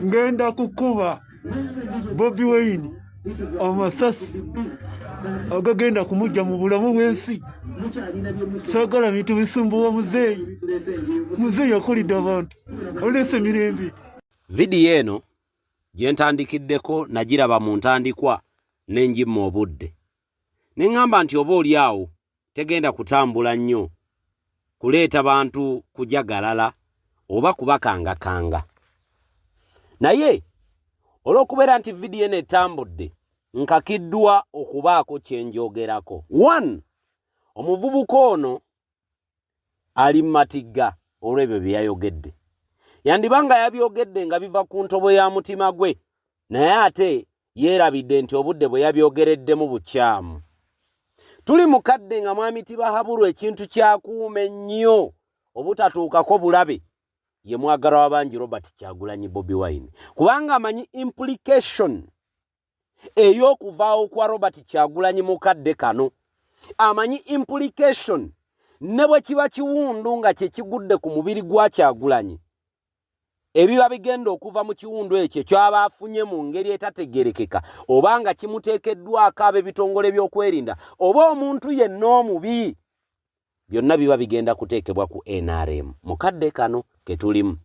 Ngenda kukuba Bobi Wine amasasi agagenda kumujja mu bulamu bw'ensi. Saagala bintu bisumbuwa muzeeyi. Muzeeyi akolidde abantu, oleese emirembe. Vidiyo eno gye ntandikiddeko nagiraba mu ntandikwa ne njimma obudde ne ŋŋamba nti oba oli awo tegenda kutambula nnyo kuleeta bantu kujagalala oba kubakangakanga, naye olw'okubeera nti vidiyo eno etambudde, nkakiddwa okubaako kye njogerako. One, omuvubuka ono ali mu matigga olw'ebyo bye yayogedde. Yandiba nga yabyogedde nga biva ku ntobo ya mutima gwe, naye ate yeerabidde nti obudde bwe yabyogereddemu bukyamu. Tuli mu kadde nga Mwami Tibahaburwa ekintu kyakuuma ennyo obutatuukako bulabe ye mwagalwa w'abangi Robert Kyagulanyi Bobi Wine, kubanga amanyi implication ey'okuvaawo kwa Robert Kyagulanyi mu kadde kano. Amanyi implication ne bwe kiba kiwundu nga kye kigudde ku mubiri gwa Kyagulanyi, ebiba bigenda okuva mu kiwundu ekyo kyaba afunye mu ngeri etategerekeka, oba nga kimuteekeddwako ab'ebitongole by'okwerinda oba omuntu yenna omubi, byonna biba bigenda kuteekebwa ku NRM mu kadde kano ke tulimu.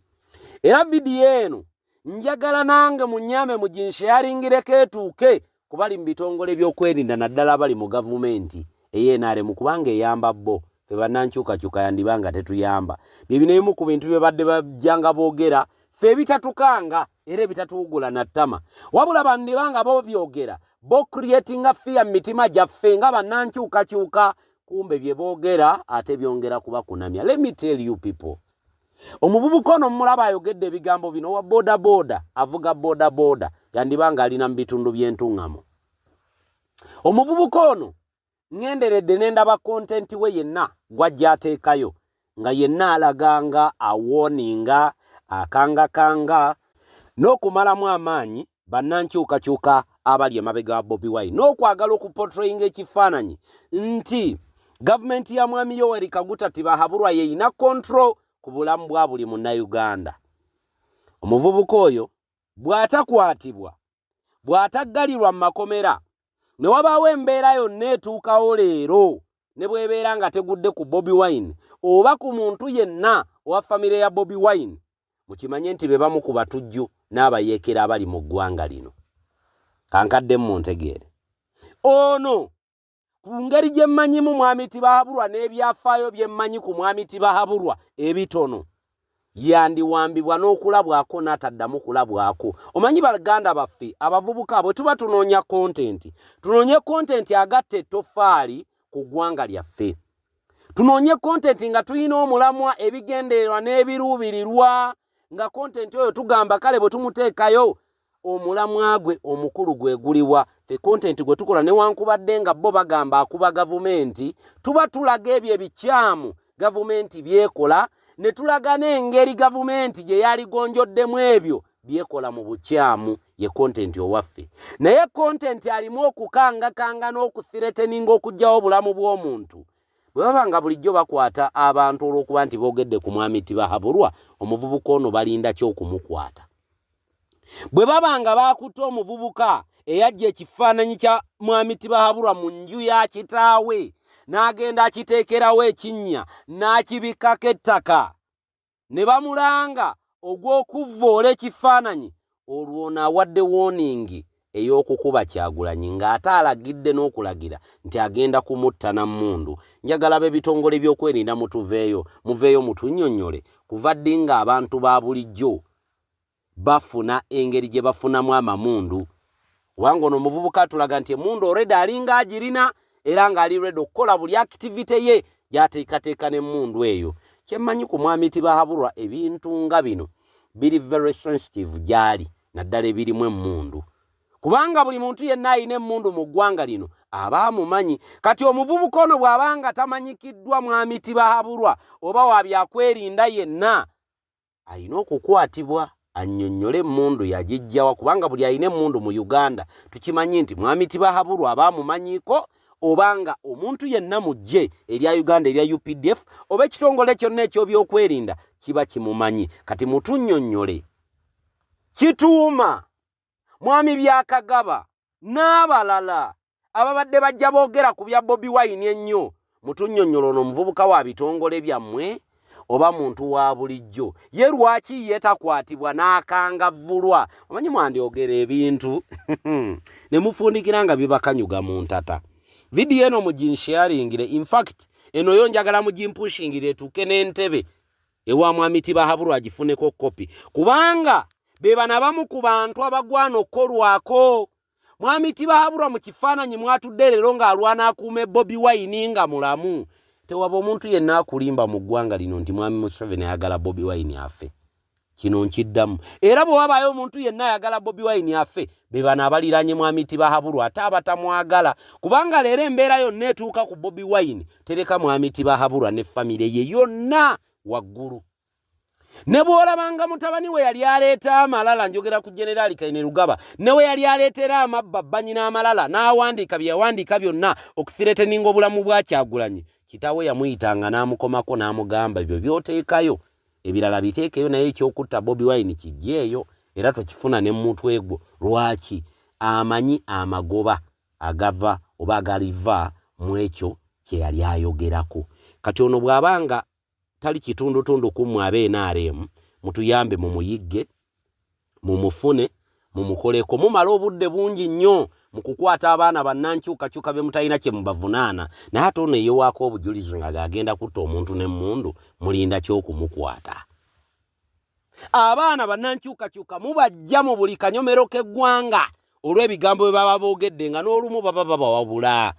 Era vidiyo eno njagala nange munyambe muginsharingireko etuuke ku bali mu bitongole by'okwerinda, naddala abali mu gavumenti ey'NRM, kubanga eyamba bo. Ffe bannankyukakyuka yandiba nga tetuyamba. Bye bino ebimu ku bintu bye badde bajjanga boogera ffe ebitatukanga era ebitatuwugula nattama, wabula bandiba nga bo byogera bo creatinga fear mu mitima gyaffe nga bannankyukakyuka. Kumbe bye boogera ate byongera kubakunamya. Let me tell you people, omuvubuka ono mumulaba ayogedde ebigambo bino wa boda boda, avuga boda boda, yandiba nga alina mu bitundu by'entuŋŋamo. Omuvubuka ono ŋŋenderedde ne ndaba content we yenna gwajja ateekayo nga yenna alaganga awarninga, akangakanga n'okumalamu amaanyi bannankyukakyuka abali emabega wa Bobi Wine, n'okwagala okuportrayinga ekifaananyi nti gavumenti ya Mwami Yoweri Kaguta Tibahaburwa yeyina control ku bulamu bwa buli Munnayuganda. Omuvubuka oyo bw'atakwatibwa, bw'ataggalirwa mu makomera, ne wabaawo embeera yonna etuukawo leero, ne bw'ebeera nga tegudde ku Bobi Wine oba ku muntu yenna owa famire ya Bobi Wine, mukimanye nti be bamu ku batujju n'abayeekera abali mu ggwanga lino. Kankaddemu muntegeere. Ono ku ngeri gye mmanyimu Mwami Tibahaburwa n'ebyafaayo bye mmanyi ku Mwami Tibahaburwa ebitono, yandiwambibwa n'okulabwako n'ataddamu kulabwako. Omanyi baganda baffe abavubuka, bwe tuba tunoonya content, tunoonye content agatta ettoffaali ku ggwanga lyaffe. Tunoonye content nga tulina omulamwa, ebigendererwa n'ebiruubirirwa, nga content oyo tugamba kale bwe tumuteekayo omulamwa gwe omukulu gwe guliwa. Fe content gwe tukola, newankubadde nga bo bagamba akuba gavumenti, tuba tulaga ebyo ebikyamu gavumenti byekola, ne tulaga n'engeri gavumenti gye yaligonjoddemu ebyo byekola mu bukyamu. Ye content owaffe. Naye content alimu okukangakanga n'okuthreateninga okuggyawo obulamu bw'omuntu, bwe baba nga bulijjo bakwata abantu olw'okuba nti boogedde ku Mwami Tibahaburwa, omuvubuka ono balinda ki okumukwata? Bwe baba nga baakutte omuvubuka eyajja ekifaananyi kya Mwami Tibahaburwa mu nju ya kitaawe n'agenda akiteekerawo ekinnya n'akibikkako ettaka ne bamulanga ogw'okuvvoola ekifaananyi, olwo ono awadde warning ey'okukuba Kyagulanyi ng'ate alagidde n'okulagira nti agenda kumutta na mmundu. Njagala b'ebitongole by'okwerinda mutuveeyo, muveeyo mutunnyonnyole kuva ddi ng'abantu ba bulijjo bafuna engeri gye bafunamu amamundu, kubanga ono omuvubuka atulaga nti emundu already alinga agirina era ng'ali ready okukola buli activity ye gy'ateekateeka n'emmundu eyo. Kyemmanyi ku Mwami Tibahaburwa, ebintu nga bino biri very sensitive gy'ali, naddala ebirimu emmundu, kubanga buli muntu yenna alina emmundu mu ggwanga lino aba amumanyi. Kati omuvubuka ono bw'aba nga tamanyikiddwa Mwami Tibahaburwa oba wa byakwerinda yenna, alina okukwatibwa annyonnyole emmundu yagijjawa, kubanga buli alina emmundu mu Uganda tukimanyi nti Mwami Tibahaburwa aba amumanyiiko, obanga omuntu yenna mu ggye erya Uganda erya UPDF oba ekitongole kyonna ekyobyokwerinda kiba kimumanyi. Kati mutunnyonnyole. Kituuma, Mwami Byakagaba n'abalala ababadde bajja boogera ku bya Bobi Wine ennyo, mutunnyonnyola ono omuvubuka wa bitongole byammwe oba muntu wa bulijjo? Ye lwaki ye takwatibwa n'akangavvulwa? Omanyi mwandyogera ebintu ne mufundikira nga bibakanyuga mu ntata. Vidiyo eno muginsharingire, infact eno yo njagala mugimpushingire etuuke n'entebe ewa Mwami Tibahaburwa agifuneko kopi, kubanga be bano abamu ku bantu abagwana okukolwako. Mwami Tibahaburwa mu kifaananyi mwatudde leero ng'alwana akuume Bobi Wine nga mulamu. Tewaba omuntu yenna akulimba mu ggwanga lino nti Mwami Museveni ayagala Bobi Wine afe. Kino nkiddamu. Era bwe wabaayo omuntu yenna ayagala Bobi Wine afe, be bano abaliraanye Mwami Tibahaburwa ate abatamwagala. Kubanga leero embeera yonna etuuka ku Bobi Wine tereka Mwami Tibahaburwa ne famire ye yonna waggulu. Ne bw'olabanga mutabani we yali aleeta amalala, njogera ku Generaali Kainerugaba, ne we yali aleetera amabba bbanyi n'amalala n'awandiika bye yawandiika byonna okusireteninga obulamu bwa Kyagulanyi, kitaawe yamuyitanga n'amukomako n'amugamba ebyo by'oteekayo ebirala biteekeyo, naye ekyokutta Bobi Wine kijjeeyo era tokifuna ne mu mutwe gwo. Lwaki? Amanyi amagoba agava oba agaliva mu ekyo kye yali ayogerako. Kati ono bw'abanga tali kitundutundu ku mmwe abe NRM, mutuyambe mumuyigge, mumufune, mumukoleko. Mumala obudde bungi nnyo mu kukwata abaana bannankyukakyuka be mutalina kye mubavunaana, naye ate ono eyewaako obujulizi nga gagenda kutta omuntu n'emmundu, mulinda ky'okumukwata. Abaana bannankyukakyuka mubajja mu buli kanyomero k'eggwanga olw'ebigambo bye baba boogedde nga n'olumu baba babawabula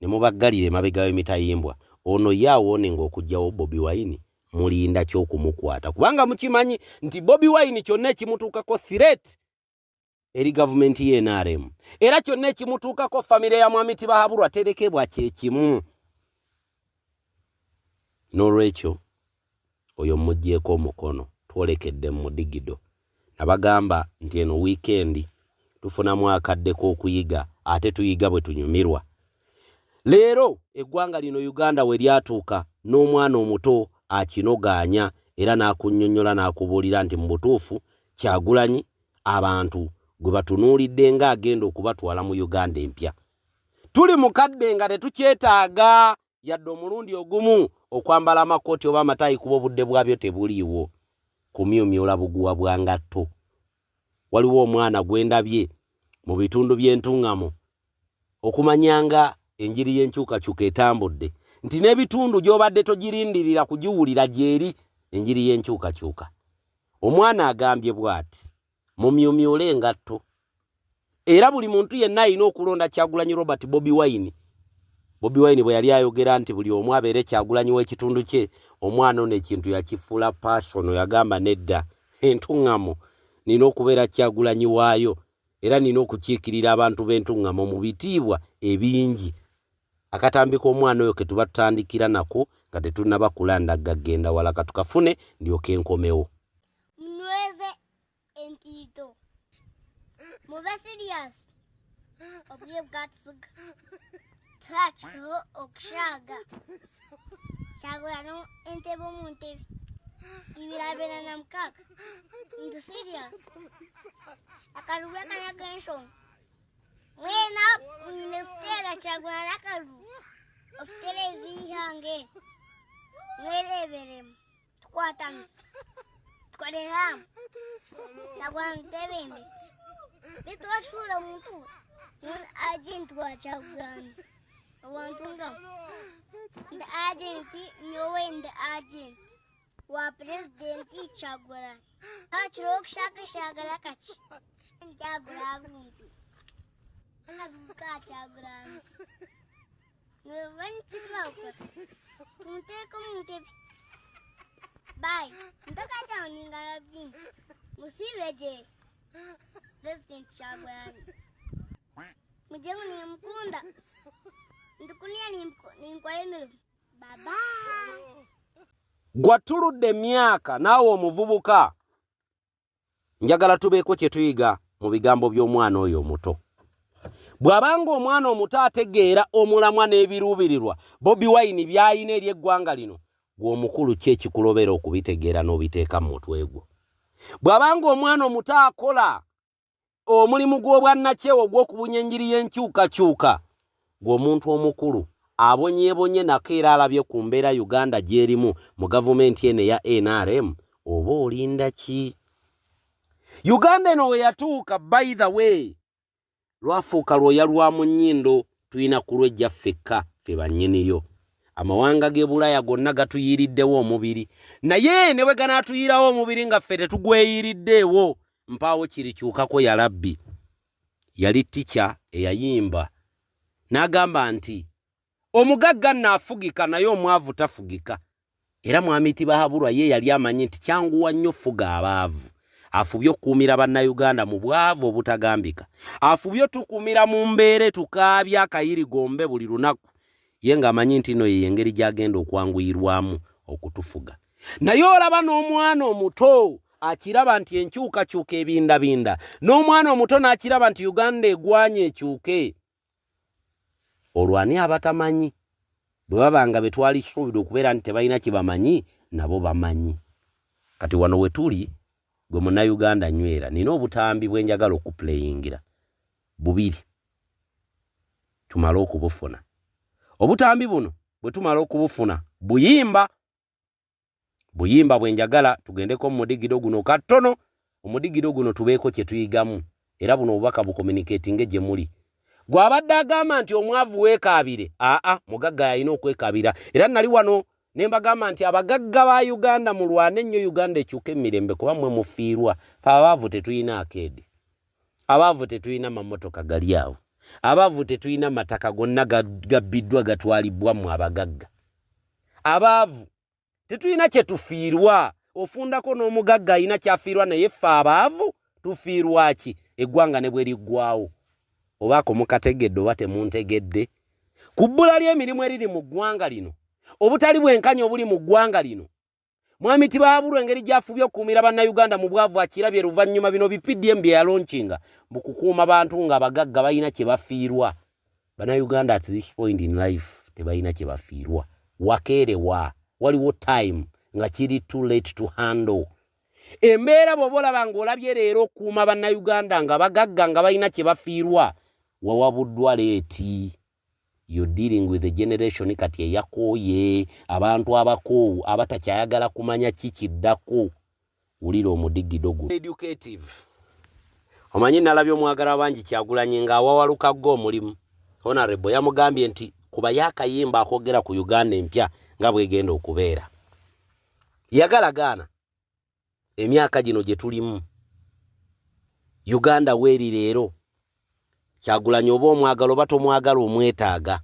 ne mubaggalira emabega w'emitayimbwa. Ono ye awoonenga okuggyawo Bobi Wine, mulinda ky'okumukwata, kubanga mukimanyi nti Bobi Wine kyonna ekimutuukako threat eri gavumenti ye NRM, era kyonna ekimutuukako famire ya Mwami Tibahaburwa terekebwa kye kimu. N'olwekyo oyo muggyeko omukono, twolekedde mu mudigido. Nabagamba nti eno wiikendi tufunamu akadde k'okuyiga, ate tuyiga bwe tunyumirwa. Leero eggwanga lino Uganda we lyatuuka n'omwana omuto akinogaanya era n'akunnyonnyola n'akubuulira nti mu butuufu Kyagulanyi abantu gwe batunuulidde ng'agenda okubatwala mu Uganda empya. Tuli mu kadde nga tetukyetaaga yadde omulundi ogumu okwambala amakooti oba amataayi, kuba obudde bwabyo tebuliiwo kumyumyula buguwa bwa ngatto. Waliwo omwana gwe ndabye mu bitundu by'entuŋŋamo okumanya nga enjiri y'enkyukakyuka etambudde, nti n'ebitundu gy'obadde togirindirira kugiwulira gy'eri enjiri y'enkyukakyuka. Omwana agambye bw'ati, mumyumyule engatto. Era buli muntu yenna alina okulonda Kyagulanyi Robert Bobi Wine. Bobi Wine bwe yali ayogera nti buli omu abeere Kyagulanyi w'ekitundu kye, omwana ono ekintu yakifuula personal, yagamba nedda, entuŋŋamo nina okubeera Kyagulanyi waayo era nina okukiikirira abantu b'entuŋŋamo mu bitiibwa ebingi. Akatambi k'omwana oyo ke tuba tutandikira nako nga tetunnaba kulandagga genda wala, katukafune ndyoke nkomewo. Munyweze entiito, mube serious, obubye bwatusiga tuhakiho okushaaga Kyagulano entebe omu ntebe 2026 ndi serious. Akalulu akanya k'enshonga mwena mwine kuteera Kyagulano akalulu okutereeza eihanga eri, mwereeberemu tukwatanise tukorere hamwe Kyagulano twebembere, beitu wakifuura omuntu agenti wa Kyagulano owantungamu ndi agenti, nyowe ndi agenti wa purezidenti Kyagulani. Hakiriho okushagashagara kakye Kyagulani abuntu ka Kyagulani niba nikitwakora tumuteeke omu ntebe bayi ntakatawuningana byingi musiibe gye purezidenti Kyagulani mugye ngu nimukunda ndikuniya ninkora emirimo baba. Gwatuludde emyaka naawe omuvubuka, njagala tubeeko kye tuyiga mu bigambo by'omwana oyo omuto. Bw'abanga omwana omuto ategeera omulamwa n'ebiruubirirwa Bobi Wine by'alina eri eggwanga lino, gwe omukulu ki ekikulobera okubitegeera n'obiteeka mu mutwe gwo? Bw'abanga omwana omuto akola omulimu gw'obwannakyewa ogw'okubunya enjiri y'enkyukakyuka, gw'omuntu omukulu abonyeebonye nako era alabye ku mbeera Uganda gy'erimu mu gavumenti eno eya NRM, oba olinda ki? Uganda eno we yatuuka, by the way, lwafuuka lwoya lwa mu nnyindo, tulina kulwejja ffekka ffe bannyiniyo. Amawanga g'e Bulaaya gonna gatuyiiriddewo omubiri, naye ne bwe ganaatuyiirawo omubiri nga ffe tetugweyiiriddeewo, mpaawo kirikyukako. Yalabbi yali tica eyayimba n'agamba nti omugagga nno afugika naye omwavu tafugika. Era Mwami Tibahaburwa ye yali amanyi nti kyanguwa nnyo fuga abaavu. Afubye okukuumira Bannayuganda mu bwavu obutagambika, afubye otukuumira mu mbeera etukaabya akayirigombe buli lunaku, ye ng'amanyi nti nno ye engeri gy'agenda okwanguyirwamu okutufuga. Naye olaba n'omwana omuto akiraba nti enkyukakyuka ebindabinda, n'omwana omuto n'akiraba nti Uganda egwanye ekyuke. Olwo ani abatamanyi? Bwe baba nga be twalisuubira okubeera nti tebalina kye bamanyi, nabo bamanyi. Kati wano we tuli, gwe Munnayuganda nywera, nina obutambi bwe njagala okupuleyingira bubiri tumale okubufuna. Obutambi buno bwe tumala okubufuna, buyimba buyimba bwe njagala tugendeko mu mudigido guno katono. Omudigido guno tubeeko kye tuyigamu, era buno obubaka bucommunicatinge gye muli. Gw'abadde agamba nti omwavu weekaabire, aa mugagga yalina okwekaabira. Era nali wano ne mbagamba nti abagagga ba Uganda mulwane nnyo Uganda ekyuke emirembe, kuba mmwe mufiirwa. Fe abaavu tetulina akeedi, abaavu tetulina mamotoka gali awo, abaavu tetulina mataka, gonna gabbiddwa gatwalibwa mmwe abagagga. Abaavu tetulina kye tufiirwa, ofundako n'omugagga alina kyafiirwa, naye ffe abaavu tufiirwa ki eggwanga ne bwe liggwawo? Obaako mukategedde oba temuntegedde? Ku bbula ly'emirimu eriri mu ggwanga lino, obutali bwenkanya obuli mu ggwanga lino, Mwami Tibaabulwa engeri gy'afubye okukuumira Bannayuganda mu bwavu akirabye luvannyuma. Bino bi PDM bye yalaunchinga mu kukuuma bantu ng'abagagga balina kye bafiirwa. Bannayuganda at this point in life tebalina kye bafiirwa. Wakeerewa, waliwo time nga kiri too late to handle embeera. Bw'oba olaba ng'olabye leero okukuuma Bannayuganda nga bagagga nga balina kye bafiirwa, wawabuddwa late. You're dealing with a generation kati eyakooye, abantu abakoowu abatakyayagala kumanya ki kiddako. Wulira omudigido guno educative. Omanyi nalabye omwagala bangi Kyagulanyi ng'awawaluka ggo omulimu. Honorable yamugambye nti kubayo akayimba akogera ku Uganda empya nga bwegenda okubeera. Yagala gaana emyaka gino gye tulimu, Uganda weeri leero, Kyagulanyi oba omwagala oba tomwagala omwetaaga,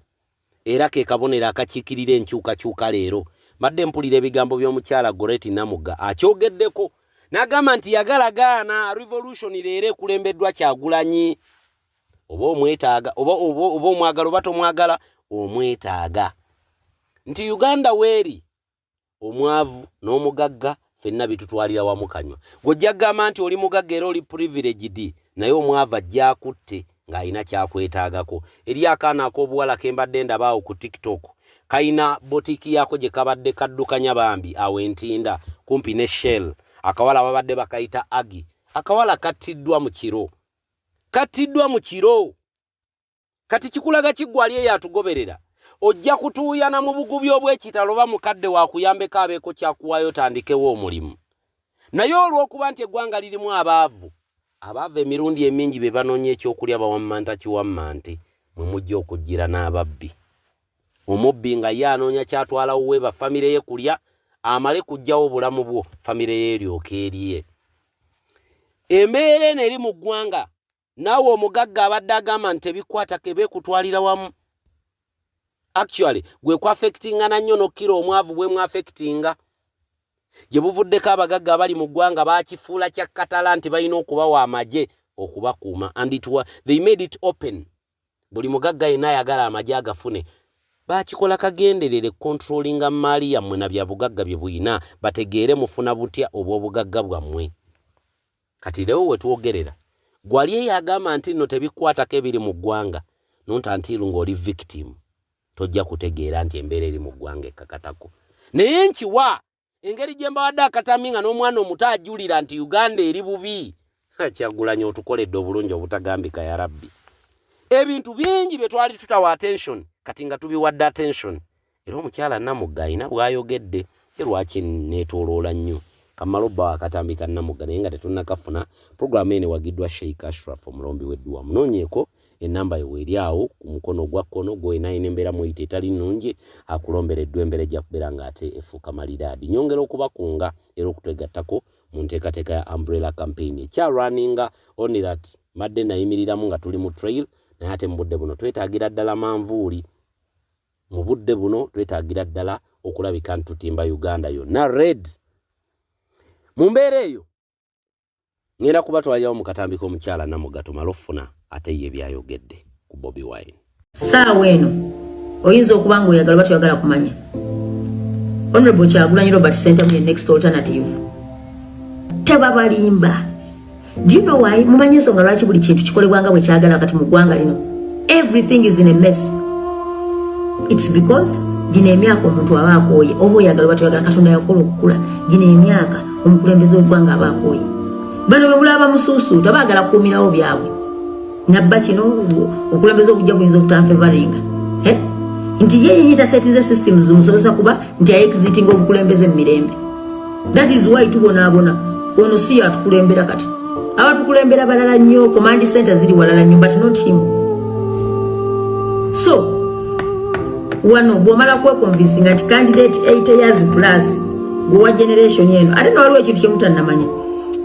era ke kabonero akakiikirira enkyukakyuka. Leero mbadde mpulira ebigambo by'omukyala Goreti Namugga akyogeddeko n'agamba nti yagala gaana, revolution leero ekulembeddwa Kyagulanyi. Oba omwetaaga oba omwagala oba tomwagala, omwetaaga nti Uganda weeri omwavu n'omugagga ffenna bitutwalira wamu kanywa. Gw'ojja kugamba nti oli mugagga era oli privileged, naye omwavu ajja akutte ng'alina kyakwetaagako. Eri akaana ak'obuwala ke mbadde ndabaawo ku TikTok, kalina boutique yaako gye kabadde kaddukanya bambi awo Entinda kumpi ne Shell. Akawala babadde bakayita Agi. Akawala kattiddwa mu kiro, kattiddwa mu kiro. Kati kikulaga kiggwali eyo atugoberera, ojja kutuuyana mu bugubi obw'ekitalo oba mukadde wakuyambeko abeeko kyakuwaayo tandikewo omulimu. Naye olw'okuba nti eggwanga lirimu abaavu, abaavu emirundi emingi be banoonya ekyokulya bawammanta kiwammante, mwe mujja okujjira n'ababbi. Omubbi nga ye anoonya kyatwala wuwe ba famire ye kulya, amale kuggyawo obulamu bwo, famire ye eryoka eriye. Embeera eno eri mu ggwanga, naawe omugagga abadde agamba nti tebikwatako, ebeekutwalira wamu. Actually gwe kwaffectingana nnyo n'okkira omwavu bwe mwaffectinga. Gye buvuddeko abagagga abali mu ggwanga bakifuula kya katala nti balina okubawa amagye okubakuuma, and they made it open. Buli mugagga yenna ayagala amagye agafune. Bakikola kagenderere controllinga maali yammwe na bya bugagga bye buyina, bategeere mufuna butya obw'obugagga bwammwe. Kati leero we twogerera, gwali eyo agamba nti nno tebikwatako ebiri mu ggwanga, not until ng'oli victim tojja kutegeera nti embeera eri mu ggwanga ekkakatako. Naye nkiwa Engeri gye mbawadde akatambi nga n'omwana omuto ajulira nti Uganda eri bubi. Kyagulanyi otukoledde obulungi obutagambika ya Rabbi. Ebintu bingi bye twali tutawa attention kati nga tubiwadde attention. Era omukyala Namugga alina bw'ayogedde ye lwaki neetooloola nnyo. Kamala obba akatambi ka Namugga naye nga tetunnakafuna. Puroguramu eno ewagiddwa Sheikh Ashraf omulombi w'edduwa. Munoonyeeko ennamba ye weeri awo ku mukono ogwa kkono gw'olina alina embeera muyita etali nnungi akulombera edduwa embeera ejja kubeera ng'ate efuuka malidaadi. Nyongera okubakunga era okutwegattako mu nteekateeka ya Umbrella Campaign ekyalwaninga only that mbadde nayimiriramu nga tuli mu trail naye ate mu budde buno twetaagira ddala manvuuli. Mu budde buno twetaagira ddala okulabika nti tutimba Uganda yonna red. Mu mbeera eyo ngenda kubatwalirawo mu katambi k'omukyala Namugga tumale okufuna ate ye byayogedde ku Bobi Wine. Ssaawa eno oyinza okuba ng'oyagala oba toyagala kumanya Honorable Kyagulanyi Robert Ssentamu ye next alternative. Tebabalimba. Do you know why? Mumanyi ensonga lwaki buli kintu kikolebwa nga bwe kyagala kati mu ggwanga lino. Everything is in a mess. It's because gino emyaka omuntu aba akooye oba oyagala oba toyagala Katonda yakola okukula gino emyaka omukulembeze w'eggwanga aba akooye. Bano bwe mulaba bamusuusuuta baagala kukuumirawo byabwe. Nabba kino obukulembeze obujja buyinza obutanfevaringa. Eh? Nti ye yenyi tasetinze systems zimusobozesa kuba nti aexitinga obukulembeze mu mirembe. That is why tubonaabona. Ono si yatukulembera kati. Abatukulembera balala nnyo, command center ziri walala nnyo, but not him. So, wano bw'omala kwekonvinsinga nti candidate 80 years plus gwe wa generation eno, ate no waliwo ekintu kye mutannamanya.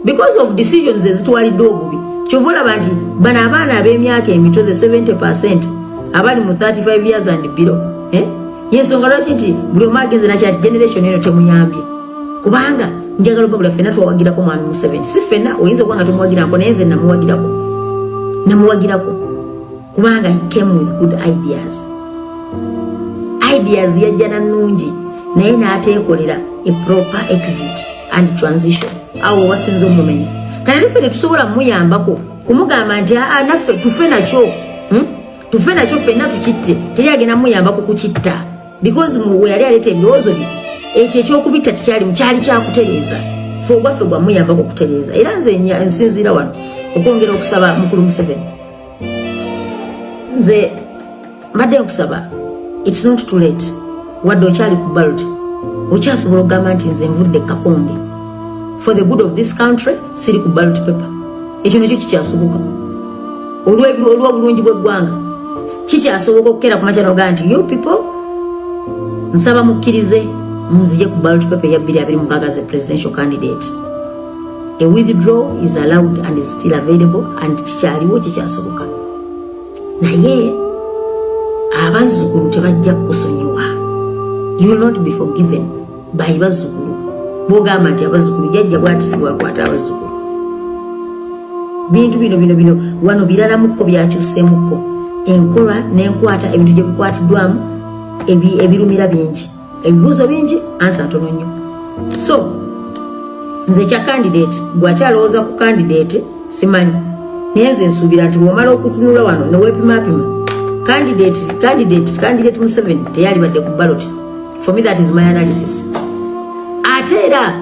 Because of decisions ezitwaliddwa obubi, kyova olaba nti bano abaana ab'emyaka emito, the 70% abali mu 35 years and below, eh? Yensonga lwaki nti buli omu agenze nakya nti generation eno temuyambye. Kubanga njagala obabula ffenna twawagirako mwami Museveni. Si ffenna, oyinza okuba nga tomuwagirako, naye nze namuwagirako. Namuwagirako kubanga he came with good ideas. Ideas yajja na nnungi naye n'ateekolera a proper exit and transition. Awo wasinze omumenya. Kati ate ffe tetusobola kumuyambako kumugamba nti aa naffe tufe nakyo, Tufe nakyo ffenna tukitte. Teri agenda muyambako kukitta because we yali aleeta ebirowoozo bye ekyo ekyokubitta tekyali kyali kyakutereeza. Ffe ogwaffe gwamuyambako okutereeza. Era nze nsinziira wano okwongera okusaba mukulu Museveni. Nze mbadde nkusaba, it's not too late. Wadde okyali ku ballot okyasobola okugamba nti nze nvudde Kakonge for the good of this country, siri ku ballot paper. Ekyo nakyo kikyasoboka olw'obulungi bw'eggwanga. Kikyasoboka okukeera ku makya n'ogamba nti you people nsaba mukkirize munzije ku ballot paper eya 2026 as a presidential candidate. A withdraw is allowed and is still available and kikyaliwo, kikyasoboka. Naye abazzukulu tebajja kukusonyiwa. You will not be forgiven by bazzukulu. Bw'ogamba nti abazzukulu jjajja bw'ati si bw'akwata abazzukulu. Bintu bino bino bino wano biralamukko, byakyuseemukko enkola n'enkwata, ebintu gye bikwatiddwamu ebirumira bingi, ebibuuzo bingi, answer ntono nnyo. So nze kya candidate gwakyalowooza ku candidate simanyi, naye nze nsuubira nti bw'omala okutunula wano ne weepimaapima, candidate Museveni teyalibadde ku ballot. For me, that is my analysis. Ate era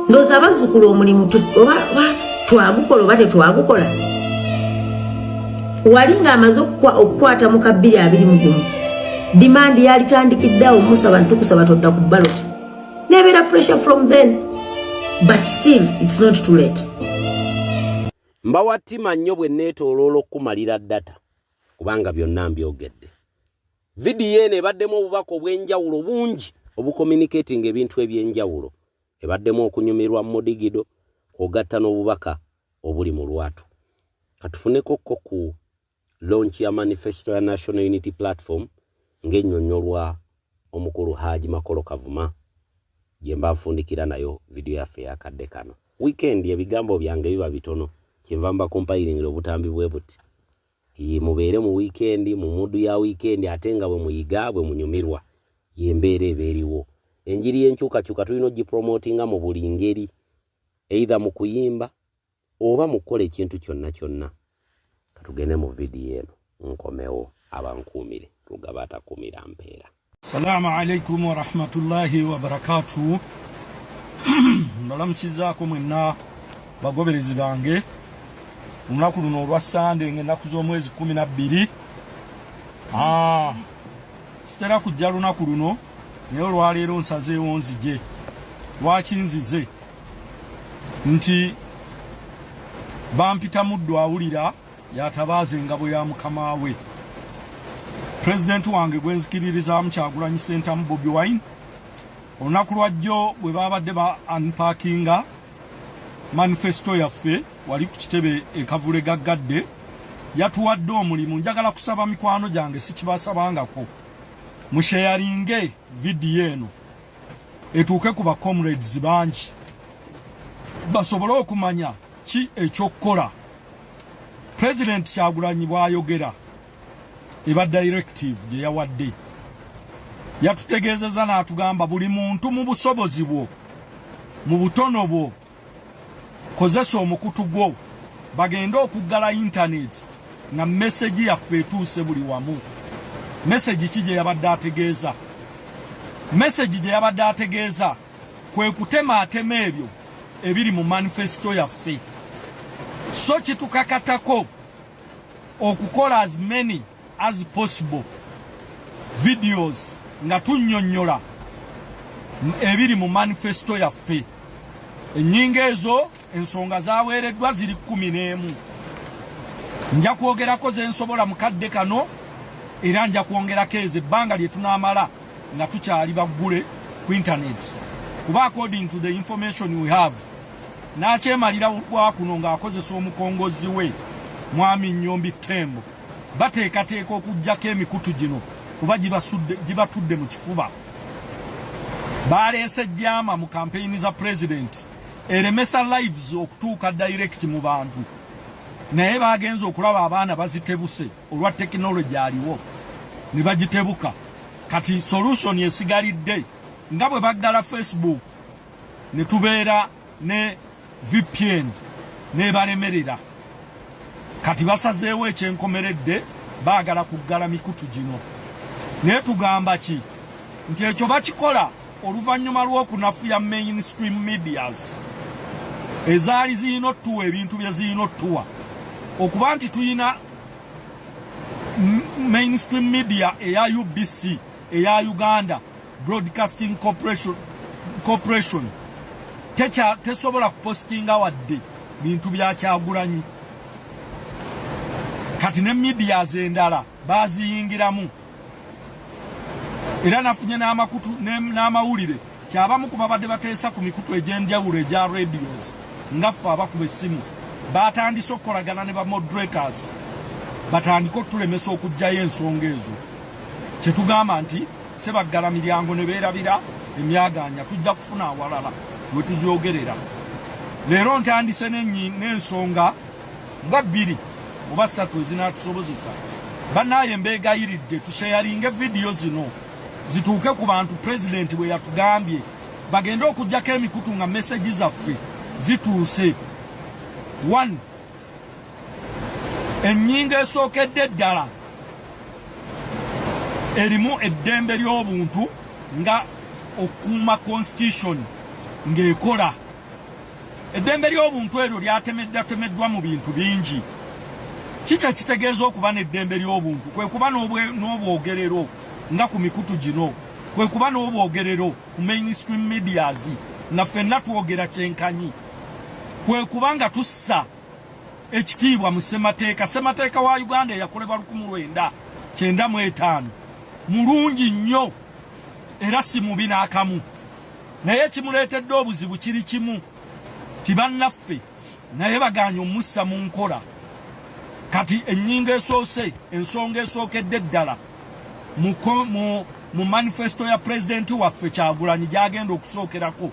ndowooza abazzukulu omulimu oba twagukola oba tetwagukola, wali ng'amaze okukwata mu ka 2021 demand yalitandikiddeawo musaba nti tukusaba todda ku ballot, nebeera pressure from then, but still it's not too late. Mbawa ttima nnyo bwe neetooloola okukumalira data kubanga byonna mbyogedde. Vidiyo eno ebaddemu obubaka obw'enjawulo bungi obucommunicating ebintu ebyenjawulo. Ebaddemu okunyumirwa mudigido kw'ogatta n'obubaka obuli mu lwatu. Katufuneko ko ku launch ya manifesto ya National Unity Platform ng'ennyonnyolwa omukulu Haji Makolo Kavuma gye mba nfundikira nayo vidiyo yaffe eyakadde kano. Weekend ebigambo byange biba bitono, kyenva mba compilingira obutambi bwe buti. Mubeere mu weekend, mu mood ya weekend, ate nga bwe muyiga bwe munyumirwa y'embeera eba eriwo. Enjiri y'enkyukakyuka tulina ogipromotinga mu buli ngeri, either mu kuyimba oba mu kukola ekintu kyonna kyonna. Katugende mu vidiyo eno nkomewo abankuumire lugaba atakuumira mpeera. Salamu alaikum wa rahmatullahi wa barakatuh. Mbalamusizaako mwenna bagoberezi bange olunaku luno olwa Sande ng'ennaku z'omwezi 12. Sitera kujja lunaku luno, naye olwaleero nsazeewo nzije. Lwaki nzize? Nti bampita muddu awulira yatabaaza engabo ya mukama we. Pulezidenti wange gwe nzikiririzaamu, Kyagulanyi Ssentamu Bobi Wine, olunaku lwajjo bwe babadde ba unpackinga manifesto yaffe wali ku kitebe e Kavule gaggadde, yatuwadde omulimu. Njagala kusaba mikwano gyange, sikibasabangako, musharinge vidiyo eno etuuke ku ba comrades bangi basobole okumanya ki ekyokukola. Pulezidenti Kyagulanyi bw'ayogera eba directive gye yawadde. Yatutegeezezza n'atugamba, buli muntu mu busobozi bwo, mu butono bwo, kozesa omukutu gwo bagende okuggala intaneti nga message yaffe etuuse buli wamu. Message ki gye yabadde ategeeza? Message gye yabadde ategeeza kwe kutemaatema ebyo ebiri mu manifesto yaffe. So kitukakatako okukola as many as possible videos nga tunnyonnyola ebiri mu manifesto yaffe. Ennyingo ezo, ensonga zaweereddwa ziri 11. Nja kwogerako ze nsobola mu kadde kano, era nja kwongerako ezo ebbanga lye tunaamala nga tukyali baggule ku internet, kuba according to the information we have, n'akyemalira lwa kuno ng'akozesa omukongozi we Mwami Nnyombi Tembo, bateekateeka okuggyako emikutu gino kuba gibatudde mu kifuba. Baleese jammer mu kampeyini za pulezidenti eremesa lives okutuuka direct mu bantu, naye bagenze okulaba abaana bazitebuse olwa tekinologi aliwo ne bagitebuka. Kati solution esigalidde nga bwe baggala Facebook ne tubeera ne VPN n'ebalemerera, kati basazeewo ekyenkomeredde, baagala kuggala mikutu gino. Naye tugamba ki? Nti ekyo bakikola oluvannyuma lw'okunafuya mainstream medias ezaali zirina otuwa ebintu bye zirina otuwa. Okuba nti tuyina mainstream media eya UBC, eya Uganda Broadcasting Corporation, tesobola kupostinga wadde bintu bya Kyagulanyi. Kati ne medias endala baziyingiramu, era nafunye n'amakutu n'amawulire kyabamu ku babadde bateesa ku mikutu egy'enjawulo egya radios nga ffe abakuba essimu, batandise okukolagana ne ba moderators batandike otulemesa okuggyayo ensonga ezo. Kyetugamba nti sebaggala miryango ne beerabira emyaganya, tujja kufuna awalala we tuzyogerera. Leero ntandise n'ensonga nga bbiri oba ssatu ezinaatusobozesa. Bannaaye, mbeegayiridde tusharinge vidiyo zino zituuke ku bantu. Pulezidenti bwe yatugambye bagende okugjako emikutu nga message zaffe zituuse. One, ennyingo esookedde ddala erimu eddembe ly'obuntu nga okukuuma constitution ng'ekola. Eddembe ly'obuntu eryo lyatemeddwatemeddwa mu bintu bingi. Kikya kitegeeza okuba n'eddembe ly'obuntu kwe kuba n'obwogerero nga ku mikutu gino, kwe kuba n'obwogerero ku mainstream medias nga ffenna twogera kyenkanyi, kwe kuba nga tussa ekitiibwa mu ssemateeka. Ssemateeka wa Uganda eyakolebwa 1995 mulungi nnyo era si mubi n'akamu, naye ekimuleetedde obuzibu kiri kimu, tibannaffe naye baganye omussa mu nkola. Kati ennyingo esoose, ensonga esookedde ddala mu manifesto ya pulezidenti waffe Kyagulanyi gy'agenda okusookerako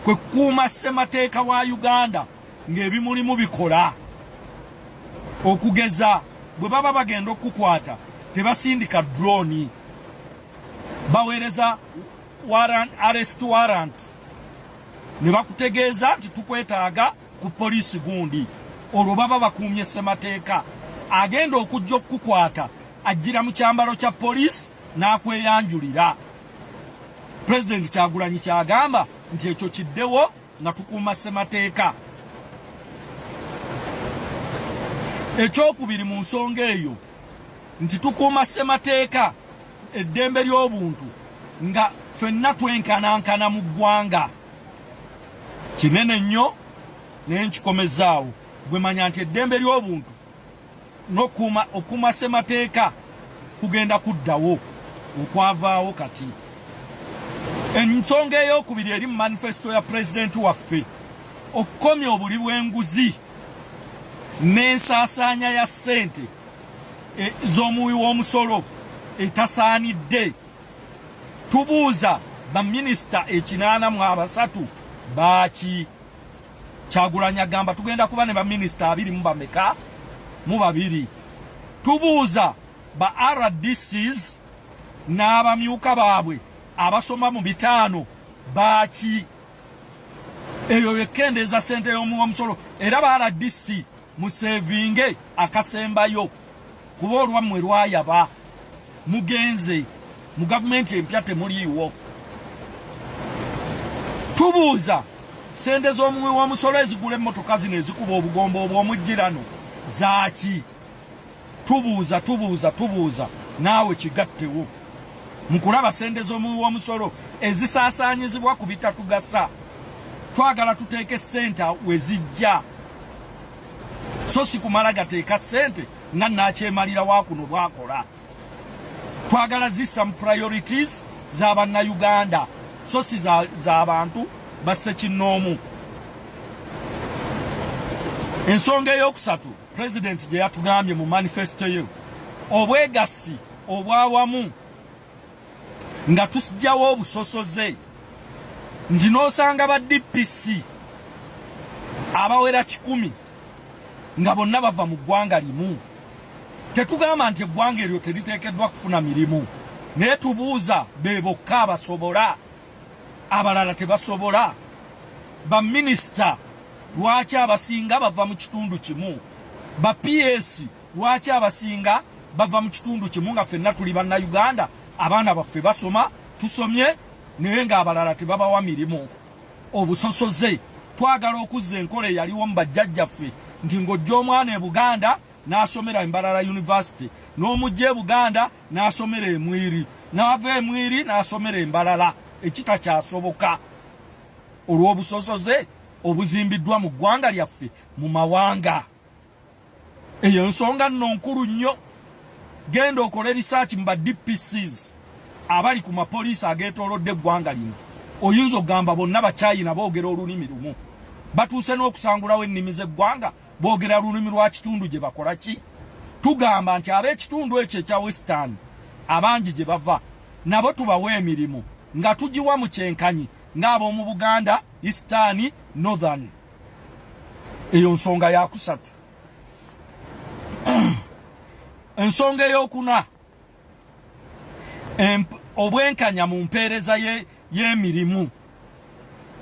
kwe kukuuma ssemateeka wa Uganda ng'ebimulimu bikola. Okugeza, bwe baba bagenda okukwata tebasindika drone, baweereza arrest warrant ne bakutegeeza nti tukwetaaga ku poliisi gundi. Olwo baba bakuumye ssemateeka. Agenda okujja okukukwata ajjira mu kyambalo kya poliisi n'akweyanjulira. Pulezidenti Kyagulanyi kyagamba nti ekyo kiddewo. nga tukuuma ssemateeka. Ekyokubiri mu nsonga eyo nti tukuuma ssemateeka, eddembe ly'obuntu, nga ffenna twenkanankana mu ggwanga. Kinene nnyo naye nkikomezaawo. Gwe manya nti eddembe ly'obuntu n'okuuma okuuma ssemateeka kugenda kuddawo okwavaawo kati. Ensonga ey'okubiri eri mu manifesito ya pulezidenti waffe, okukomya obuli bw'enguzi n'ensaasaanya ya ssente z'omuwi w'omusolo etasaanidde. Tubuuza baminisita 83 baaki? Kyagulanyi agamba tugenda kuba ne baminisita 22 mu babiri. Tubuuza ba RDCs n'abamyuka baabwe abasoma mu 5 baaki? Eyo yekendeeza ssente y'omuwi w'omusolo. Era ba RDC musevinge akasembayo, kuba olwammwe lwayaba, mugenze mu gavumenti empya temuliiwo. Tubuuza ssente z'omuwi w'omusolo ezigula emmotoka zino ezikuba obugombo obw'omujjirano zaaki? Tubuuza, tubuuza, tubuuza, naawe kigattewo mu kulaba ssente z'omuwi w'omusolo ezisaasaanyizibwa ku bitatugasa. Twagala tuteeke ssente we zijja, so si kumala gateeka ssente nga naakyemalira wa kuno bw'akola. Twagala zissa mu priorities za bannayuganda, so si z'abantu bassekinnoomu. Ensonga eyokusatu pulezidenti gye yatugambye mu manifesito ye, obwegassi obwawamu nga tusijjawo obusosoze, nti n'osanga ba DPC abawera 100 nga bonna bava mu ggwanga limu. Tetugamba nti eggwanga eryo teriteekeddwa kufuna mirimu, naye tubuuza be bokka abasobola, abalala tebasobola? Baminisita lwaki abasinga bava mu kitundu kimu? Ba PS lwaki abasinga bava mu kitundu kimu nga ffenna tuli bannayuganda, abaana baffe basoma, tusomye, naye ng'abalala tebabawa mirimu? Obusosoze. Twagala okuzza enkola eyaliwo mu bajjajjaffe nti ng'ojja omwana e Buganda n'asomera Mbarara University, n'omujja e Buganda n'asomera e Mwiri, n'ava e Mwiri n'asomera e Mbarara, ekitakyasoboka olw'obusosoze obuzimbiddwa mu ggwanga lyaffe mu mawanga. Eyo nsonga nno nkulu nnyo. Genda okole research mu ba DPCs abali ku mapoliisi ageetoolodde eggwanga lino, oyinza okugamba bonna Bachina boogera olulimi lumu. Batuuse n'okusangulawo ennimi z'eggwanga, boogera lulimi lwa kitundu gye bakola ki. Tugamba nti ab'ekitundu ekyo ekya Western abangi gye bava nabo tubawe emirimu nga tugiwa mu kyenkanyi ng'ab'omu Buganda, Eastern, Northern. Eyo nsonga yakusatu. Ensonga eyokuna, obwenkanya mu mpeereza y'emirimu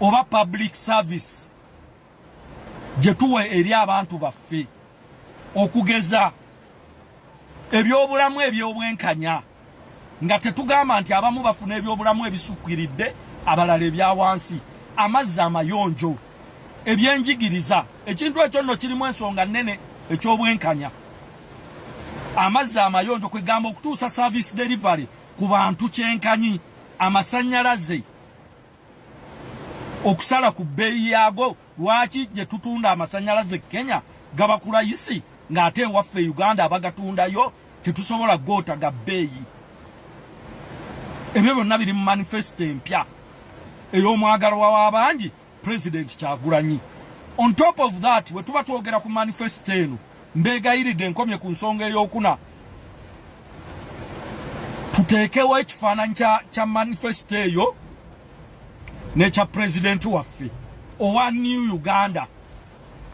oba public service gye tuwa eri abantu baffe, okugeza ebyobulamu ebyobwenkanya, nga tetugamba nti abamu bafuna ebyobulamu ebisukkiridde abalala ebya wansi, amazzi amayonjo, ebyenjigiriza. Ekintu ekyo nno kirimu ensonga nnene eky'obwenkanya. Amazzi amayonjo, kwegamba okutuusa service delivery ku bantu kyenkanyi, amasannyalaze okusala ku bbeeyi yaago. Lwaki gye tutunda amasannyalaze Kenya gaba ku layisi, ng'ate ewaffe Uganda abagatundayo tetusobola goota ga bbeeyi? Ebyo byonna biri mu manifesito empya ey'omwagalwa w'abangi, President Kyagulanyi. On top of that, bwe tuba twogera ku manifesito eno, mbeegayiridde nkomye ku nsonga ey'okuna, tuteekewo ekifaananyi kya manifesito eyo n'ekya pulezidenti waffe owa New Uganda,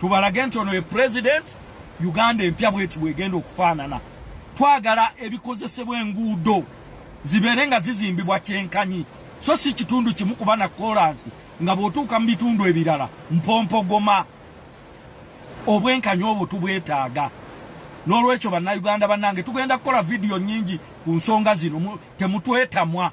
tubalage nti ono ye president Uganda empya bweti bwegenda okufaanana. Twagala ebikozesebwa, enguudo zibeere nga zizimbibwa kyenkanyi, so si kitundu kimu kuba na kolansi nga bw'otuuka mu bitundu ebirala mpompogoma. Obwenkanyi obwo tubwetaaga. N'olwekyo bannayuganda bannange, tugenda kukola vidiyo nnyingi ku nsonga zino, temutwetamwa.